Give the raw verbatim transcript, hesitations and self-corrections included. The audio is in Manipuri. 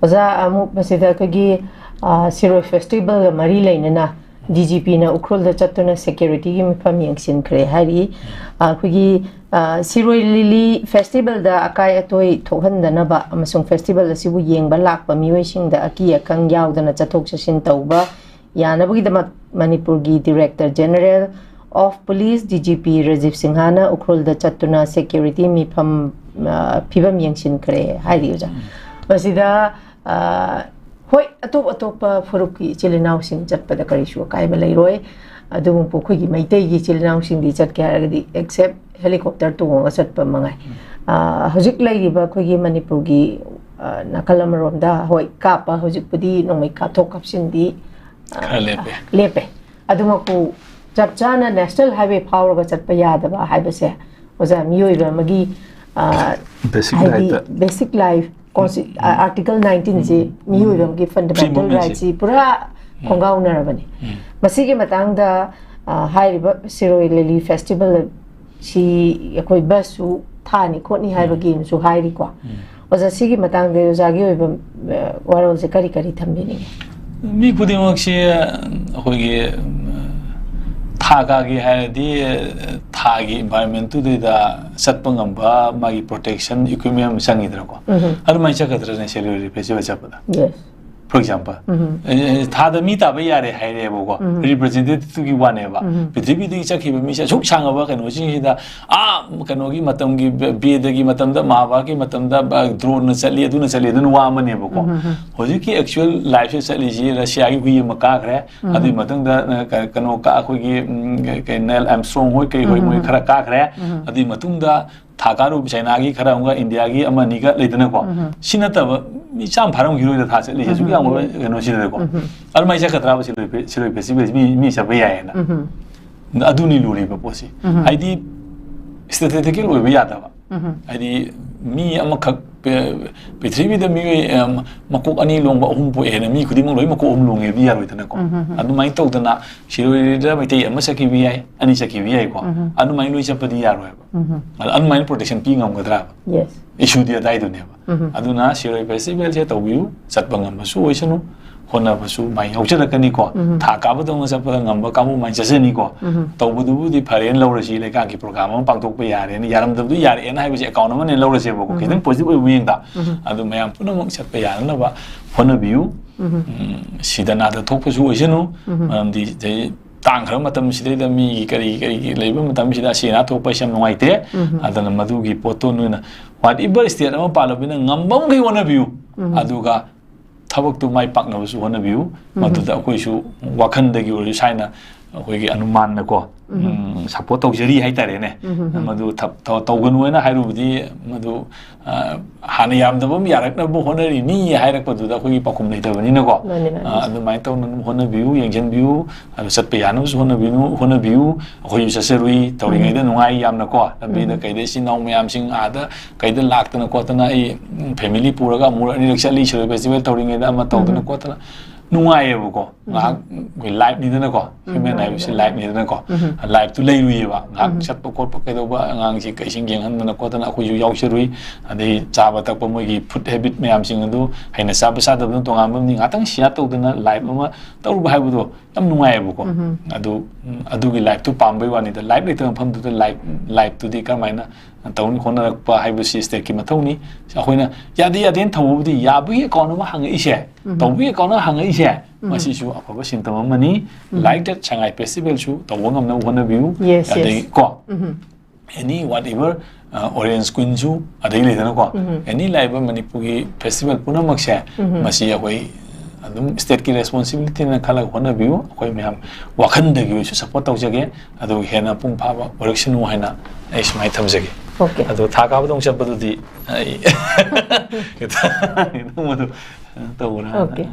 ꯑꯣꯖꯥ, ꯑꯃꯨꯛ ꯃꯁꯤꯗ ꯑꯩꯈꯣꯏꯒꯤ, ꯑ, ꯁꯤꯔꯣꯏ ꯐꯦꯁꯇꯤꯚꯦꯜꯒ ꯃꯔꯤ ꯂꯩꯅꯅ ꯗꯤ ꯖꯤ ꯄꯤꯅ ꯎꯈ꯭ꯔꯨꯜꯗ ꯆꯠꯇꯨꯅ ꯁꯦꯀ꯭ꯌꯨꯔꯤꯇꯤꯒꯤ ꯃꯤꯐꯝ ꯌꯦꯡꯁꯤꯟꯈ꯭ꯔꯦ ꯍꯥꯏꯔꯤ꯫ ꯑ, ꯑꯩꯈꯣꯏꯒꯤ, ꯑ, ꯁꯤꯔꯣꯏ ꯂꯤꯂꯤ ꯐꯦꯁꯇꯤꯚꯦꯜꯗ ꯑꯀꯥꯏ ꯑꯇꯣꯏ ꯊꯣꯛꯍꯟꯗꯅꯕ ꯑꯃꯁꯨꯡ ꯐꯦꯁꯇꯤꯚꯦꯜ ꯑꯁꯤꯕꯨ ꯌꯦꯡꯕ ꯂꯥꯛꯄ ꯃꯤꯑꯣꯏꯁꯤꯡꯗ ꯑꯀꯤ ꯑꯈꯪ ꯌꯥꯎꯗꯅ ꯆꯠꯊꯣꯛ ꯆꯠꯁꯤꯟ ꯇꯧꯕ ꯌꯥꯅꯕꯒꯤꯗꯃꯛ ꯃꯅꯤꯄꯨꯔꯒꯤ Director General of Police, D G P Rajiv ꯁꯤꯡꯍꯥꯅ ꯎꯈ꯭ꯔꯨꯜꯗ ꯆꯠꯇꯨꯅ ꯁꯦꯀ꯭ꯌꯨꯔꯤꯇꯤ ꯃꯤꯐꯝ, ꯑ, ꯐꯤꯕꯝ ꯌꯦꯡꯁꯤꯟꯈ꯭ꯔꯦ ꯍꯥꯏꯔꯤ ꯑꯣꯖꯥ꯫ ꯃꯁꯤꯗ, ꯑ, ꯍꯣꯏ, ꯑꯇꯣꯞ ꯑꯇꯣꯞꯄ ꯐꯨꯔꯨꯞꯀꯤ ꯏꯆꯤꯜ ꯏꯅꯥꯎꯁꯤꯡ ꯆꯠꯄꯗ ꯀꯔꯤꯁꯨ ꯑꯀꯥꯏꯕ ꯂꯩꯔꯣꯏ꯫ ꯑꯗꯨꯕꯨ ꯑꯩꯈꯣꯏꯒꯤ ꯃꯩꯇꯩꯒꯤ ꯏꯆꯤꯜ ꯏꯅꯥꯎꯁꯤꯡꯗꯤ ꯆꯠꯀꯦ ꯍꯥꯏꯔꯒꯗꯤ except helicopter ꯇꯣꯡꯉꯒ ꯆꯠꯄ ꯃꯉꯥꯏ꯫ ꯑ, ꯍꯧꯖꯤꯛ ꯂꯩꯔꯤꯕ ꯑꯩꯈꯣꯏꯒꯤ ꯃꯅꯤꯄꯨꯔꯒꯤ, ꯑ, ꯅꯥꯀꯜ ꯑꯃꯔꯣꯝꯗ, ꯍꯣꯏ, ꯀꯥꯞꯄ ꯍꯧꯖꯤꯛꯄꯨꯗꯤ ꯅꯣꯡꯃꯩ ꯀꯥꯞꯊꯣꯛ ꯀꯥꯞꯁꯤꯟꯗꯤ, ꯑ, ꯈꯔ ꯂꯦꯞꯄꯦ꯫ ꯂꯦꯞꯄꯦ꯫ ꯑꯗꯨꯃꯛꯄꯨ ꯆꯞ ꯆꯥꯅ National Highway ꯐꯥꯎꯔꯒ ꯆꯠꯄ ꯌꯥꯗꯕ ꯍꯥꯏꯕꯁꯦ, ꯑꯣꯖꯥ, ꯃꯤꯑꯣꯏꯕ ꯑꯃꯒꯤ, ꯑ, Basic ꯍꯥꯏꯗꯤ right. Basic life, consti-, ꯑ, Article nineteen ꯁꯤ ꯃꯤꯑꯣꯏꯕ ꯑꯃꯒꯤ fundamental Free movement ꯁꯤ꯫ Right ꯁꯤ ꯄꯨꯔꯥ ꯈꯣꯡꯒꯥꯎꯅꯔꯕꯅꯤ꯫ ꯃꯁꯤꯒꯤ ꯃꯇꯥꯡꯗ, ꯑ, ꯍꯥꯏꯔꯤꯕ ꯁꯤꯔꯣꯏ ꯂꯤꯂꯤ ꯐꯦꯁꯇꯤꯚꯦꯜ ꯁꯤ ꯑꯩꯈꯣꯏ ꯕꯁꯁꯨ ꯊꯥꯅꯤ ꯈꯣꯠꯅꯤ ꯍꯥꯏꯕꯒꯤ ꯑꯃꯁꯨ ꯍꯥꯏꯔꯤꯀꯣ꯫ ꯑꯣꯖꯥ, ꯁꯤꯒꯤ ꯃꯇꯥꯡꯗ ꯑꯣꯖꯥꯒꯤ ꯑꯣꯏꯕ, ꯑ, ꯋꯥꯔꯣꯜꯁꯦ ꯀꯔꯤ ꯀꯔꯤ ꯊꯝꯕꯤꯅꯤꯡꯉꯤ? ꯃꯤ ꯈꯨꯗꯤꯡꯃꯛꯁꯦ ꯑꯩꯈꯣꯏꯒꯤ, ꯎꯝ, ꯊꯥ ꯀꯥꯒꯤ ꯍꯥꯏꯔꯗꯤ, ꯊꯥꯒꯤ environment ꯇꯨꯗꯩꯗ ꯆꯠꯄ ꯉꯝꯕ ꯃꯥꯒꯤ protection equipment ꯑꯃ ꯆꯪꯉꯤꯗꯅꯀꯣ꯫ ꯑꯗꯨꯃꯥꯏꯅ ꯆꯠꯀꯗ꯭ꯔꯅꯦ ꯁꯦꯂꯨꯂꯔ ꯐꯦꯁꯇꯤꯚꯦꯜ ꯆꯠꯄꯗ? Yes. For example, ꯑꯦ, ꯊꯥꯗ ꯃꯤ ꯇꯥꯕ ꯌꯥꯔꯦ ꯍꯥꯏꯔꯦꯕꯀꯣ, representative ꯇꯨꯒꯤ ꯋꯥꯅꯦꯕ꯫ ꯄ꯭ꯔꯤꯊꯤꯕꯤꯗꯒꯤ ꯆꯠꯈꯤꯕ ꯃꯤꯁꯦ ꯑꯁꯨꯛ ꯁꯥꯡꯉꯕ ꯀꯩꯅꯣꯁꯤꯡꯁꯤꯗ, ꯑꯥ, ꯀꯩꯅꯣꯒꯤ ꯃꯇꯝꯒꯤ, ꯕꯦ-, ꯕꯦꯗꯒꯤ ꯃꯇꯝꯗ, ꯃꯍꯥꯚꯥꯔꯠꯀꯤ ꯃꯇꯝꯗ, ꯑ, ꯗ꯭ꯔꯣꯟꯅ ꯆꯠꯂꯤ, ꯑꯗꯨꯅ ꯆꯠꯂꯤ, ꯑꯗꯨꯅ ꯋꯥ ꯑꯃꯅꯦꯕꯀꯣ꯫ ꯍꯧꯖꯤꯛꯀꯤ actual life ꯁꯦ ꯆꯠꯂꯤꯁꯤ ꯔꯁꯤꯌꯥꯒꯤ ꯍꯨꯏ ꯑꯃ ꯀꯥꯈ꯭ꯔꯦ, ꯑꯗꯨꯒꯤ ꯃꯇꯨꯡꯗ, ꯑ, ꯀ-, ꯀꯩꯅꯣ ꯀ-, ꯑꯩꯈꯣꯏꯒꯤ, ꯎꯝ, ꯀ-, ꯀ-, ꯅꯦꯜ ꯑꯥꯔꯝꯁꯇ꯭ꯔꯣꯡ ꯍꯣꯏ ꯀꯩ ꯍꯣꯏ ꯃꯣꯏ ꯈꯔ ꯀꯥꯈ꯭ꯔꯦ꯫ ꯑꯗꯨꯒꯤ ꯃꯇꯨꯡꯗ ꯊꯥ ꯀꯥꯔꯨꯕ ꯆꯥꯏꯅꯥꯒꯤ ꯈꯔ ꯑꯃꯒ ꯏꯟꯗꯤꯌꯥꯒꯤ ꯑꯃ ꯑꯅꯤꯒ ꯂꯩꯗꯅꯀꯣ꯫ ꯁꯤ ꯅꯠꯇꯕ ꯃꯤ ꯆꯥꯝ ꯐꯥꯔꯝꯈꯤꯔꯣꯏꯗ ꯊꯥ ꯆꯠꯂꯤꯁꯦ ꯑꯁꯨꯛ ꯌꯥꯝꯕ ꯀꯩꯅꯣꯁꯤꯗꯀꯣ꯫ ꯑꯗꯨꯃꯥꯏꯅ ꯆꯠꯀꯗ꯭ꯔꯥꯕ ꯁꯤꯔꯣꯏ ꯐꯦ-, ꯁꯤꯔꯣꯏ ꯐꯦꯁꯇꯤꯚꯦꯜꯁꯦ ꯃꯤ, ꯃꯤ ꯆꯠꯄ ꯌꯥꯏꯌꯦꯅ? ꯑꯗꯨꯅꯤ ꯂꯨꯔꯤꯕ ꯄꯣꯠꯁꯤ꯫ ꯍꯥꯏꯗꯤ statistically ꯑꯣꯏꯕ ꯌꯥꯗꯕ꯫ ꯍꯥꯏꯗꯤ ꯃꯤ ꯑꯃꯈꯛ ꯄꯦ-, ꯄ꯭ꯔꯤꯊꯤꯕꯤꯗ ꯃꯤꯑꯣꯏ, ꯑ, ꯃꯀꯣꯛ ꯑꯅꯤ ꯂꯣꯡꯕ ꯑꯍꯨꯝ ꯄꯣꯛꯑꯦꯅ ꯃꯤ ꯈꯨꯗꯤꯡꯃꯛ ꯂꯣꯏ ꯃꯀꯣꯛ ꯑꯍꯨꯝ ꯂꯣꯡꯉꯦꯗꯤ ꯌꯥꯔꯣꯏꯗꯅꯀꯣ꯫ ꯑꯗꯨꯃꯥꯏꯅ ꯇꯧꯗꯅ ꯁꯤꯔꯣꯏ ꯂꯤꯂꯤꯗ ꯃꯩꯇꯩ ꯑꯃ ꯆꯠꯈꯤꯕ ꯌꯥꯏ, ꯑꯅꯤ ꯆꯠꯈꯤꯕ ꯌꯥꯏꯀꯣ꯫ ꯑꯗꯨꯃꯥꯏꯅ ꯂꯣꯏ ꯆꯠꯄꯗꯤ ꯌꯥꯔꯣꯏꯕ꯫ ꯑꯗ ꯑꯗꯨꯃꯥꯏꯅ protection ꯄꯤ ꯉꯝꯒꯗ꯭ꯔꯥꯕ? Yes. ꯏꯁꯨꯗꯤ ꯑꯗꯥꯏꯗꯨꯅꯦꯕ꯫ ꯑꯗꯨꯅ ꯁꯤꯔꯣꯏ ꯐꯦꯁꯇꯤꯚꯦꯜꯁꯦ ꯇꯧꯕꯤꯌꯨ, ꯆꯠꯄ ꯉꯝꯕꯁꯨ ꯑꯣꯏꯁꯅꯨ, ꯍꯣꯠꯅꯕꯁꯨ ꯃꯥꯏ ꯌꯥꯎꯖꯔꯛꯀꯅꯤꯀꯣ꯫ ꯊꯥ ꯀꯥꯕꯗꯧꯅ ꯆꯠꯄꯗ ꯉꯝꯕ ꯀꯥꯡꯕꯨ ꯃꯥꯏ ꯆꯠꯆꯅꯤꯀꯣ꯫ ꯇꯧꯕꯗꯨꯕꯨꯗꯤ ꯐꯔꯦꯅ ꯂꯧꯔꯁꯤ, ꯂꯩꯀꯥꯛꯀꯤ ꯄ꯭ꯔꯣꯒ꯭ꯔꯥꯝ ꯑꯃ ꯄꯥꯡꯊꯣꯛꯄ ꯌꯥꯔꯦꯅ, ꯌꯥꯔꯝꯗꯕꯗꯨ ꯌꯥꯔꯛꯑꯦꯅ ꯍꯥꯏꯕꯁꯦ ꯑꯦꯀꯥꯎꯟ ꯑꯃꯅꯦ ꯂꯧꯔꯁꯦꯕꯀꯣ, ꯈꯤꯇꯪ ꯄꯣꯖꯤꯇꯤꯚ ꯑꯣꯏꯕ ꯃꯑꯣꯡꯗ꯫ ꯑꯗꯨ ꯃꯌꯥꯝ ꯄꯨꯝꯅꯃꯛ ꯆꯠꯄ ꯌꯥꯅꯅꯕ ꯍꯣꯠꯅꯕꯤꯌꯨ꯫ ꯎꯝ, ꯁꯤꯗ ꯅꯥꯗ ꯊꯣꯛꯄꯁꯨ ꯑꯣꯏꯁꯅꯨ, ꯃꯔꯝꯗꯤ ꯆꯍꯤ ꯇꯥꯡꯈ꯭ꯔꯕ ꯃꯇꯝꯁꯤꯗꯩꯗ ꯃꯤꯒꯤ ꯀꯔꯤ ꯀꯔꯤꯒꯤ ꯂꯩꯕ ꯃꯇꯝꯁꯤꯗ ꯑꯁꯤ ꯑꯅꯥ ꯊꯣꯛꯄ ꯍꯥꯏꯁꯦ ꯌꯥꯝ ꯅꯨꯡꯉꯥꯏꯇꯦ꯫ ꯑꯗꯨꯅ ꯃꯗꯨꯒꯤ ꯄꯣꯠꯇꯣ ꯅꯣꯏꯅ whatever state ꯑꯃ ꯄꯥꯜꯂꯕꯅꯤꯅ ꯉꯝꯕ ꯃꯈꯩ ꯍꯣꯠꯅꯕꯤꯌꯨ꯫ ꯑꯗꯨꯒ ꯊꯕꯛꯇꯨ ꯃꯥꯏ ꯄꯥꯛꯅꯕꯁꯨ ꯍꯣꯠꯅꯕꯤꯌꯨ꯫ ꯃꯗꯨꯗ ꯑꯩꯈꯣꯏꯁꯨ ꯋꯥꯈꯜꯗꯒꯤ ꯑꯣꯏꯔꯁꯨ ꯏꯁꯥꯅ ꯑꯩꯈꯣꯏꯒꯤ ꯑꯅꯨꯃꯥꯟꯅꯀꯣ, ꯎꯝ, ꯁꯞꯄꯣꯔꯠ ꯇꯧꯖꯔꯤ ꯍꯥꯏꯇꯥꯔꯦꯅꯦ꯫ ꯃꯗꯨ ꯊ-, ꯊ-, ꯇꯧꯒꯅꯨ ꯍꯥꯏꯅ ꯍꯥꯏꯔꯨꯕꯗꯤ ꯃꯗꯨ, ꯑ, ꯍꯥꯟꯅ ꯌꯥꯝꯗꯕ ꯑꯃ ꯌꯥꯔꯛꯅꯕ ꯍꯣꯠꯅꯔꯤꯅꯤ ꯍꯥꯏꯔꯛꯄꯗꯨꯗ ꯑꯩꯈꯣꯏꯒꯤ ꯄꯥꯎꯈꯨꯝ ꯂꯩꯇꯕꯅꯤꯅꯀꯣ꯫ ꯃꯥꯅꯤ, ꯃꯥꯅꯤ꯫ ꯑ, ꯑꯗꯨꯃꯥꯏꯅ ꯇꯧꯅ ꯑꯗꯨꯝ ꯍꯣꯠꯅꯕꯤꯌꯨ, ꯌꯦꯡꯁꯤꯟꯕꯤꯌꯨ꯫ ꯑꯗꯨ ꯆꯠꯄ ꯌꯥꯅꯕꯁꯨ ꯍꯣꯠꯅꯕꯤꯌꯨ, ꯍꯣꯠꯅꯕꯤꯌꯨ꯫ ꯑꯩꯈꯣꯏꯁꯨ ꯆꯠꯆꯔꯨꯏ, ꯇꯧꯔꯤꯉꯩꯗ ꯅꯨꯡꯉꯥꯏ ꯌꯥꯝꯅꯀꯣ꯫ ꯂꯝꯕꯤꯗ ꯀꯩꯗ ꯏꯆꯤꯟ ꯏꯅꯥꯎ ꯃꯌꯥꯝꯁꯤꯡ ꯑꯥꯗ ꯀꯩꯗ ꯂꯥꯛꯇꯅ ꯈꯣꯠꯇꯅ ꯑꯩ, ꯎꯝ, ꯐꯦꯃꯤꯂꯤ ꯄꯨꯔꯒ ꯑꯃꯨꯔꯛ ꯑꯅꯤꯔꯛ ꯆꯠꯂꯤ ꯁꯤꯔꯣꯏ ꯐꯦꯁꯇꯤꯚꯦꯜ ꯇꯧꯔꯤꯉꯩꯗ ꯑꯃ ꯇꯧꯗꯅ ꯈꯣꯠꯇꯅ꯫ ꯅꯨꯡꯉꯥꯏꯌꯦꯕꯀꯣ꯫ ꯉꯥꯏꯍꯥꯛ ꯑꯩꯈꯣꯏ ꯂꯥꯏꯐꯅꯤꯗꯅꯀꯣ, ꯍ꯭ꯌꯨꯃꯦꯟ ꯍꯥꯏꯕꯁꯤ ꯂꯥꯏꯐꯅꯤꯗꯅꯀꯣ꯫ ꯂꯥꯏꯐꯇꯨ ꯂꯩꯔꯨꯏꯌꯦꯕ꯫ ꯉꯥꯏꯍꯥꯛ ꯆꯠꯄ ꯈꯣꯠꯄ ꯀꯩꯗꯧꯕ, ꯑꯉꯥꯡꯁꯤ ꯀꯩꯁꯤꯡ ꯌꯦꯡꯍꯟꯗꯅ ꯈꯣꯠꯇꯅ ꯑꯩꯈꯣꯏꯁꯨ ꯌꯥꯎꯖꯔꯨꯏ꯫ ꯑꯗꯩ ꯆꯥꯕ ꯊꯛꯄ ꯃꯣꯏꯒꯤ ꯐꯨꯗ ꯍꯦꯕꯤꯠ ꯃꯌꯥꯝꯁꯤꯡ ꯑꯗꯨ ꯍꯩꯅ ꯆꯥꯕ ꯆꯥꯗꯕꯗꯨꯅ ꯇꯣꯉꯥꯟꯕ ꯑꯃꯅꯤ꯫ ꯉꯥꯏꯍꯥꯛꯇꯪ ꯁꯤꯌꯥꯔ ꯇꯧꯗꯅ ꯂꯥꯏꯐ ꯑꯃ ꯇꯧꯔꯨꯕ ꯍꯥꯏꯕꯗꯣ ꯌꯥꯝ ꯅꯨꯡꯉꯥꯏꯌꯦꯕꯀꯣ꯫ ꯑꯗꯨ, ꯎꯝ, ꯑꯗꯨꯒꯤ ꯂꯥꯏꯐꯇꯨ ꯄꯥꯝꯕꯩ ꯋꯥꯅꯤꯗ, ꯂꯥꯏꯐ ꯂꯩꯇꯕ ꯃꯐꯝꯗꯨꯗ ꯂꯥꯏꯐ, ꯂꯥꯏꯐꯇꯨꯗꯤ ꯀꯔꯝꯍꯥꯏꯅ ꯇꯧꯅꯤ? ꯍꯣꯠꯅꯔꯛꯄ ꯍꯥꯏꯕꯁꯤ ꯁ꯭ꯇꯦꯠꯀꯤ ꯃꯊꯧꯅꯤ꯫ ꯑꯩꯈꯣꯏꯅ ꯌꯥꯗꯦ ꯌꯥꯗꯦꯅ ꯊꯧꯕꯕꯨꯗꯤ ꯌꯥꯕꯒꯤ ꯑꯦꯀꯥꯎꯟ ꯑꯃ ꯍꯥꯡꯉꯛꯏꯁꯦ, ꯇꯧꯕꯒꯤ ꯑꯦꯀꯥꯎꯟ ꯑꯃ ꯍꯥꯡꯉꯛꯏꯁꯦ, ꯃꯁꯤꯁꯨ ꯑꯐꯕ ꯁꯤꯝꯇꯝ ꯑꯃꯅꯤ꯫ Like that ꯁꯉꯥꯏ ꯐꯦꯁꯇꯤꯚꯦꯜꯁꯨ ꯇꯧꯕ ꯉꯝꯅꯕ ꯍꯣꯠꯅꯕꯤꯌꯨ꯫ Yes, ꯑꯗꯩ yes꯫ ꯀꯣ, any whatever, ꯑ, ꯑꯣꯔꯦꯟꯖ ꯀ꯭ꯋꯤꯟꯁꯨ ꯑꯗꯩ ꯂꯩꯗꯅꯀꯣ, any ꯂꯥꯛꯏꯕ ꯃꯅꯤꯄꯨꯔꯒꯤ ꯐꯦꯁꯇꯤꯚꯦꯜ ꯄꯨꯝꯅꯃꯛꯁꯦ, ꯃꯁꯤ ꯑꯩꯈꯣꯏ ꯑꯗꯨꯝ ꯁ꯭ꯇꯦꯠꯀꯤ ꯔꯦꯁꯄꯣꯟꯁꯤꯕꯤꯂꯤꯇꯤꯅ ꯈꯜꯂꯒ ꯍꯣꯠꯅꯕꯤꯌꯨ꯫ ꯑꯩꯈꯣꯏ ꯃꯌꯥꯝ ꯋꯥꯈꯜꯗꯒꯤ ꯑꯣꯏꯁꯨ ꯁꯞꯄꯣꯔꯠ ꯇꯧꯖꯒꯦ꯫ ꯑꯗꯨ ꯍꯦꯟꯅ ꯃꯄꯨꯡ ꯐꯥꯕ ꯑꯣꯏꯔꯛꯁꯅꯨ ꯍꯥꯏꯅ ꯑꯩ ꯁꯨꯃꯥꯏꯅ ꯊꯝꯖꯒꯦ꯫ ꯑꯣꯀꯦ꯫ ꯑꯗꯣ ꯊꯥ ꯀꯥꯕꯗ ꯑꯃꯨꯛ ꯆꯠꯄꯗꯨꯗꯤ ꯑꯩ ꯈꯤꯇꯪ, ꯈꯤꯇꯪ ꯃꯗꯨ ꯇꯧꯕ꯭ꯔꯥ? ꯑꯣꯀꯦ꯫